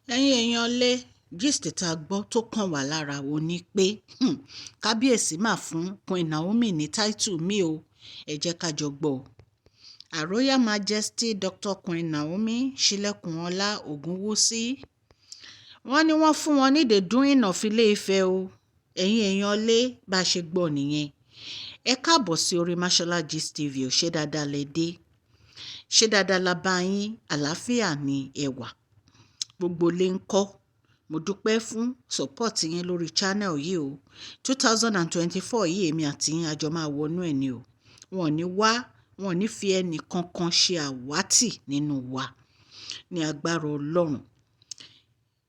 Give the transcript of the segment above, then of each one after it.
Ẹ̀yin èèyàn lé, gist tá a gbọ́ tó kàn wá lára wo ni pé kábíyèsí máa fún Queen Naomi ní title mi o. Ẹ jẹ́ ká jọ gbọ́. Her Royal Majesty Dr. Queen Naomi Ṣílẹ̀kùnọlá Ògúnwúsì. Wọ́n ní wọ́n fún wọn ní the Doyen of Ilé-Ifẹ̀ o. Ẹ̀yin èèyàn lé, bá a ṣe gbọ́ nìyẹn. Ẹ káàbọ̀ sí orí Mashola Gist TV o. Ṣé dáadáa lẹ dé? Ṣé dáadáa la bá yín? Àlàáfíà ni ẹ wà. Gbogbo ilé ń kọ́. Mo dúpẹ́ fún support yín lórí channel yìí o. 2024 yìí, èmi àti yín a jọ máa wọnú ẹ̀ ni o. Wọn ò ní wá, wọn ò ní fi ẹnì kankan ṣe àwátì nínú wa ní agbára Ọlọ́run.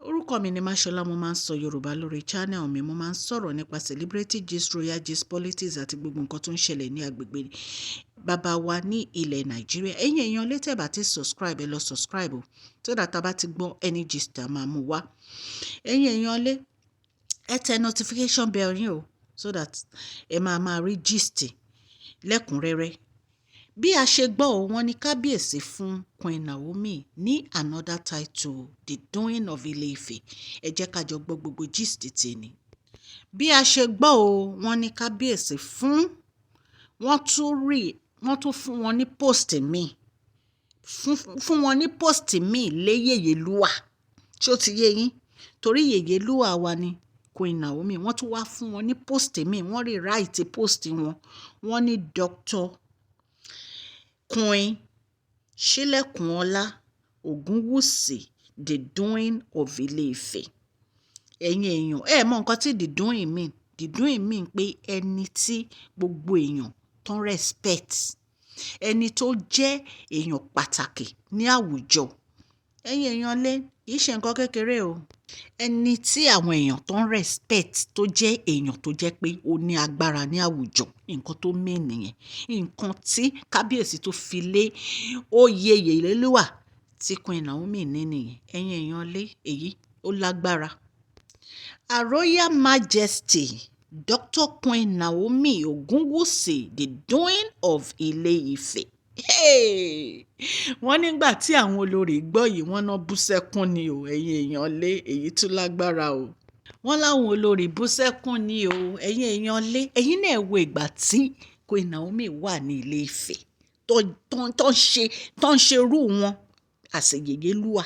Orúkọ mi ni Mashola. Mo máa ń sọ Yorùbá lórí channel mi. Mo máa ń sọ̀rọ̀ nípa celebrity gist, royal gist, politics àti gbogbo nǹkan tó ń ṣẹlẹ̀ ní agbègbè bàbá wa ní ilẹ̀ Nàìjíríà. Ẹ̀yin èèyàn lé, tẹ́ bá ti subscribe, ẹ lọ subscribe o, so that tá bá ti gbọ́ any gist, a máa mú wá. Ẹ̀yin èèyàn lé, ẹ tẹ notification bell yín o, so that ẹ máa máa rí gist lẹ́kùnrẹ́rẹ́. Bí a ṣe gbọ́ ọ, wọ́n ní kábíyèsí fún Queen Naomi ní another title, the Doyen of Ilé-Ifẹ̀. Ẹ jẹ́ ká jọ gbọ́ gbogbo gist tèmi. Bí a ṣe gbọ́ ọ, wọ́n ní kábíyèsí fún wọ́n tún rí, wọ́n tún fún wọn ní post míì, fún wọn ní post míì lé Yèyélúà. Ṣé ó ti yé yín? Torí Yèyélúà wa ni Queen Naomi. Wọ́n tún wá fún wọn ní post míì, wọ́n rewrite post wọn. Wọ́n ní Dr. Queen Ṣílẹ̀kùnọlá Ògúnwùsì, the Doyen of Ilé-Ifẹ̀. Ẹ̀yin èèyàn, ẹ mọ nǹkan tí the Doyen mean. The Doyen mean pé ẹni tí gbogbo èèyàn tán respect, ẹni tó jẹ́ èèyàn pàtàkì ní àwùjọ. Ẹ̀yin èèyàn lé, kì í ṣe nǹkan kékeré o. Ẹni tí àwọn èèyàn tó ń respect, tó jẹ́ èèyàn tó jẹ́ pé ó ní agbára ní àwùjọ, nǹkan tó mean nìyẹn. Nǹkan tí kábíyèsí tó fi lé oyè Yèyélúà tí Queen Naomi ní nìyẹn. Ẹ̀yin èèyàn lé, èyí ó lágbára. Her Royal Majesty Dr. Queen Naomi Ogunwusi, the Doyen of Ile-Ife. Hey! Wọ́n nígbà tí àwọn olórí gbọ́ yìí, wọ́n ná bú sẹ́kún ni o. Ẹ̀yin èèyàn lé, èyí tún lágbára o. Wọ́n láwọn olórí bú sẹ́kún ni o. Ẹ̀yin èèyàn lé, ẹ̀yin náà wo ìgbà tí Queen Naomi wà ní Ilé Ifẹ̀ tó ń ṣe irú wọn àṣẹ Yèyélúà.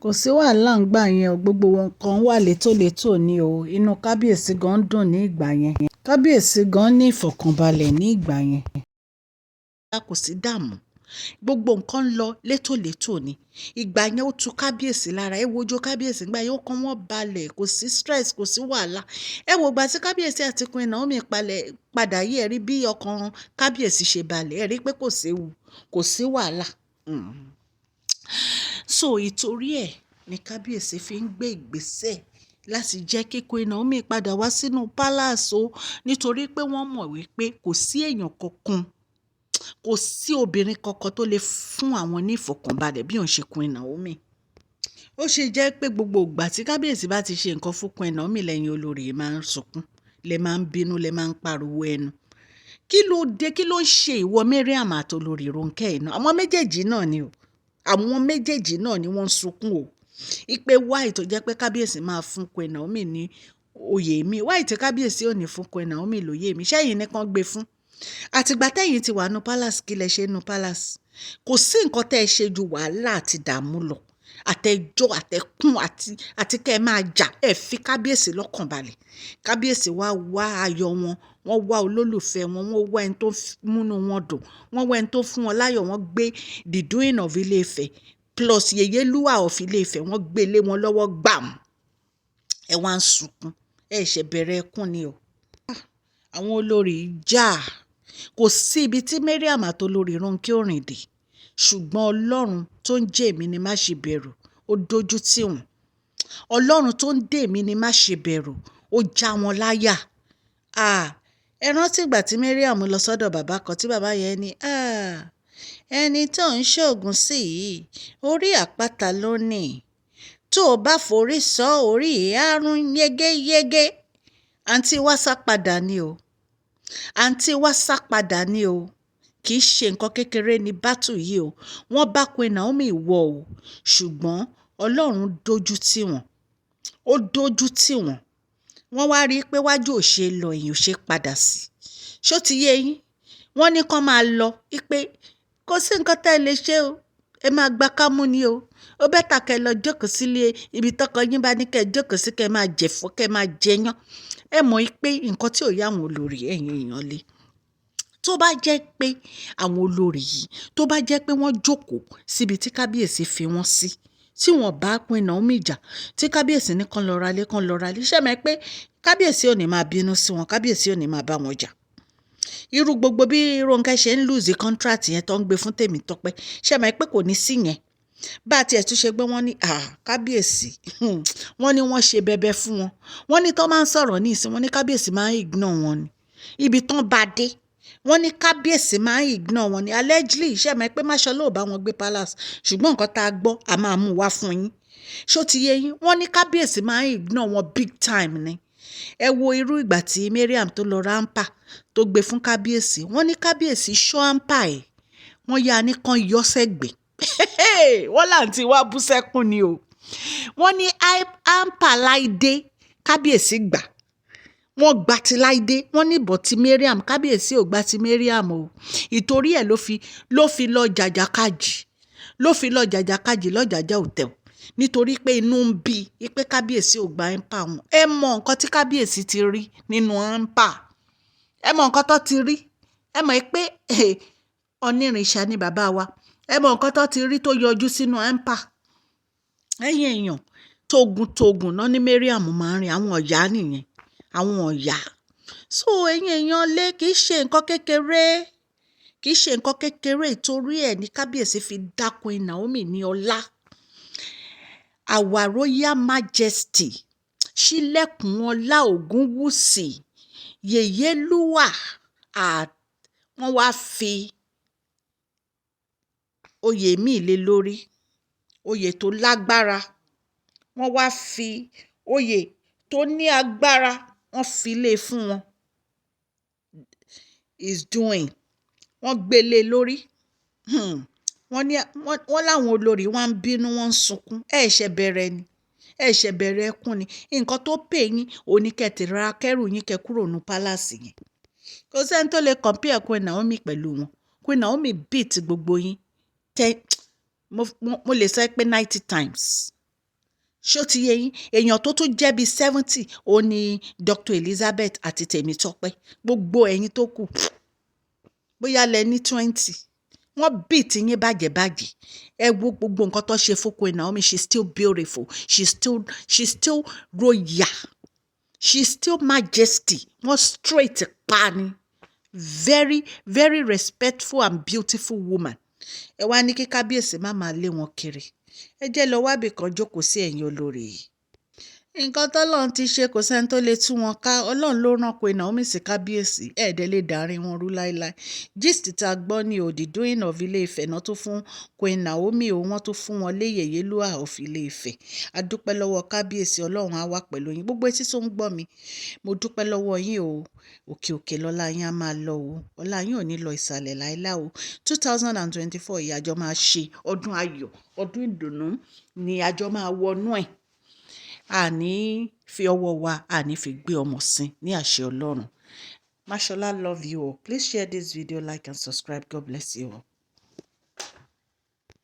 Kò sí wàhálà ńgbà yẹn o. Gbogbo wọn kan wà létòlétò ni o. Inú kábíyèsí gan dùn ní ìgbà yẹn. Kábíyèsí gan ní ìfọ̀kànbalẹ̀ ní ìgbà yẹn. Kò sí dààmú, gbogbo nǹkan ń lọ létòlétò ni. Ìgbà yẹn, ó tu kábíyèsí lára. Ẹ wojú kábíyèsí ìgbà yẹn, ó kàn wọ́n balẹ̀, kò sí stress, kò sí wàhálà. Ẹ wo ìgbà tí kábíyèsí àti Queen Naomi palẹ̀ padà yìí, ẹ rí bí ọkàn kábíyèsí ṣe balẹ̀. Ẹ rí pé kò séwu, kò sí wàhálà. So ìtorí ẹ̀ ni kábíyèsí fi ń gbé ìgbésẹ̀ láti jẹ́ kí Queen Naomi padà wá sínú palace o, nítorí pé wọ́n mọ̀ wípé kò sí èèyàn kankan, kò sí obìnrin kankan tó lè fún àwọn ní ìfọ̀kànbalẹ̀ bí òun ṣe Queen Naomi. Ó ṣe jẹ́ pé gbogbo ìgbà tí kábíyèsí bá ti ṣe nǹkan fún Queen Naomi, lẹ́yìn olórí máa ń sunkún, lẹ máa ń bínú, lẹ máa ń pariwo ẹnu. Kí ló dé? Kí ló ń ṣe ìwọ Mariam àti olórí Ronke iná? Àwọn méjèèjì náà ni o. Àwọn méjèèjì náà ni wọ́n ń sunkún o. Ìpè why tó jẹ́ pé kábíyèsí máa fún Queen Naomi ní oyè mi? Why tí kábíyèsí ò ní fún Queen Naomi lóyè mi? Ṣẹ́yìn nìkan gbé fún? Àtìgbà tẹ́yìn ti wà nínú palace, kí lẹ ṣe nínú palace? Kò sí nǹkan tẹ́ ẹ ṣe ju wàhálà àti ìdààmú lọ, àtẹjọ́, àtẹkùn, àti kẹ́ ẹ máa jà. Ẹ fi kábíyèsí lọ́kàn balẹ̀. Kábíyèsí wá wá ayọ̀ wọn, wọ́n wá olólùfẹ́ wọn, wọ́n wá ẹni tó múnú wọn dùn, wọ́n wá ẹni tó fún wọn láyọ̀. Wọ́n gbé the Doyen of Ilé-Ifẹ̀ plus Yèyélúwà of Ilé-Ifẹ̀, wọ́n gbé lé wọn lọ́wọ́ gbàm. Ẹ wá ń sunkún, ẹ ṣe bẹ̀rẹ̀ ẹkún ni o. Àwọn olórí jà, kò sí ibi tí Mariam àti olórí Ronke ò rìn dé, ṣùgbọ́n Ọlọ́run tó ń jẹ́ èmi ni má ṣe bẹ̀rù, ó dojú tì wọ́n. Ọlọ́run tó ń dè mí ni má ṣe bẹ̀rù, ó já wọn láyà. Ah, ẹ rántí ìgbà tí Mariam lọ sọ́dọ̀ bàbá kan, tí bàbá yẹn ní, "Ah, ẹni tó ń ṣoògùn sí yìí, orí àpáta ló ní. Tó o bá forí sọ orí àrùn yégéyégé." Àǹtí wa sá padà ni o. Àǹtí wa sá padà ni o. Kì í ṣe nǹkan kékeré ní battle yìí o. Wọ́n bá Queen Naomi wọ̀ o, ṣùgbọ́n Ọlọ́run dójú tì wọ́n, ó dójú tì wọ́n. Wọ́n wá rí i pé wájú ò ṣe lọ, èèyàn ò ṣe padà sí. Ṣó ti yé yín? Wọ́n ní kán máa lọ pé kò sí nǹkan tẹ́ ẹ lè ṣe o, ẹ máa gba kámú ni o. Ó better kẹ́ ẹ lọ jókòó sílé ibi tọkọ yín bá ní kẹ́ ẹ jókòó sí, kẹ́ ẹ máa jẹ̀fọ́, kẹ́ ẹ máa jẹyán. Ẹ mọ̀ pé nǹkan tí ò yá àwọn olórí, ẹ̀yin èèyàn lé, tó bá jẹ́ pé àwọn olórí yìí, tó bá jẹ́ pé wọ́n jókòó síbi tí kábíyèsí fi wọ́n sí, tí wọ́n bá Queen Naomi jà, tí kábíyèsí ní kán lọ ralé, kán lọ ralé, ṣé mọ̀ pé kábíyèsí ò ní máa bínú sí wọn, kábíyèsí ò ní máa bá wọn jà? Irú gbogbo bí Rónkẹ́ ṣe ń lose contract yẹn tó ń gbé fún Tèmítọ́pẹ́, ṣé mọ̀ pé kò ní sí yẹn? Bá a tiẹ̀ tún ṣe gbé, wọ́n ní kábíyèsí, wọ́n ní wọ́n ṣe bẹbẹ fún wọn. Wọ́n ní tó máa ń sọ̀rọ̀ ní ìsìn, wọ́n ní kábíyèsí máa ń ignore wọn ni. Ibi tán bá dé, wọ́n ní kábíyèsí máa ń ignore wọn ni, allegedly. Ṣé mọ̀ pé Máṣọlá ò bá wọn gbé palace, ṣùgbọ́n nǹkan tá a gbọ́, a máa mú wá fún yín. Ṣó ti yé yín? Wọ́n ní kábíyèsí máa ń ignore wọn big time ni. Ẹ wo irú ìgbà tí Mariam tó lọ ra hamper tó gbé fún kábíyèsí, wọ́n ní kábíyèsí ṣọ́ hamper ẹ̀, wọ́n yá ní kán yọ sẹ́gbẹ̀ẹ́. Wọ́n láǹtí wá bú sẹ́kún ni o. Wọ́n ní hamper Láìdé, kábíyèsí gbà, wọ́n gba ti Láìdé. Wọ́n ní bọ̀ ti Mariam, kábíyèsí ò gba ti Mariam o. Ìtorí ẹ̀ ló fi lọ jàjàkadì, ló fi lọ jàjàkadì lọ́jàjà hotel, nítorí pé inú ń bí i pé kábíyèsí ò gba hamper wọn. Ẹ mọ nǹkan tí kábíyèsí ti rí nínú hamper, ẹ mọ nǹkan tó ti rí. Ẹ mọ̀ pé onírìnṣà ni bàbá wa. Ẹ mọ nǹkan tó ti rí tó yọjú sínú hamper. Ẹ̀yin èèyàn, tógun tógun náà ní Mariam máa ń rìn àwọn ọ̀yá nìyẹn, àwọn ọ̀yá. So ẹ̀yin èèyàn lé, kì í ṣe nǹkan kékeré, kì í ṣe nǹkan kékeré. Ìtorí ẹ̀ ní kábíyèsí fi dá Queen Naomi ní ọlá. Our Royal Majesty ṣílẹ̀kùn ọlá Ògúnwùsì Yèyélúà, wọ́n wá fi oyè míì lé lórí, oyè tó lágbára. Wọ́n wá fi oyè tó ní agbára, wọ́n fi lé fún wọn is doing, wọ́n gbé lé lórí. Wọ́n ní wọ́n láwọn olórí wọ́n ń bínú, wọ́n ń sunkún. Ẹ ṣe bẹ̀rẹ̀ ni, ẹ ṣe bẹ̀rẹ̀ ẹkún ni. Nǹkan tó pè yín òní kẹ́ ra kẹ́rù yín, kẹ́ kúrò ní palace yẹn. Kò sẹ́ni tó lè compare Queen Naomi pẹ̀lú wọn. Queen Naomi beat gbogbo yín ten, mo lè sọ pé 90 times. Ṣó ti yé yín? Èèyàn tó tún jẹ́ bíi 70, ó ní Dr. Elizabeth àti Tèmítọ́pẹ́. Gbogbo ẹ̀yin tó kù, bóyá lẹ ní 20. Wọ́n beat yín bàjẹ́bàjẹ́. Ẹ wo gbogbo nǹkan tó ṣe fún Queen Naomi, she still beautiful, she still royal, she still majesty. Wọ́n straight pa ni. Very, very respectful and beautiful woman. Ẹ wá ní kí kábíyèsí má máa lé wọn kiri. Ẹ jẹ́ lọ wábì kan jókòó sí, ẹ̀yin olórí yìí. Nǹkan tọ́lọ́run ti ṣe, kò sẹ́ni tó lè tú wọn ká. Ọlọ́run ló rán Queen Naomi sí kábíyèsí, ẹ̀ẹ́dẹ̀ lè dàárín wọn rú láéláé. Gist tá a gbọ́ ní o, the doing of Ilé-Ifẹ̀ náà tó fún Queen Naomi o, wọ́n tó fún wọn lé Yèyélúà of Ilé-Ifẹ̀. A dúpẹ́ lọ́wọ́ kábíyèsí, Ọlọ́run á wà pẹ̀lú yín. Gbogbo etí tó ń gbọ́ mi, mo dúpẹ́ lọ́wọ́ yín o. Òkè òkè lọ́lá yín á máa lọ o. Ọlá yín ò ní lọ ìsàlẹ̀ láéláé o. 2024 yìí, àjọ máa ṣe ọdún ayọ̀, ọdún ìdùnnú ni àjọ máa wọnú ẹ̀. Àní fi ọwọ́ wa, àní fi gbé ọmọ sin ní àṣẹ Ọlọ́run. Mashola love you all. Please share this video, like and subscribe. God bless you all.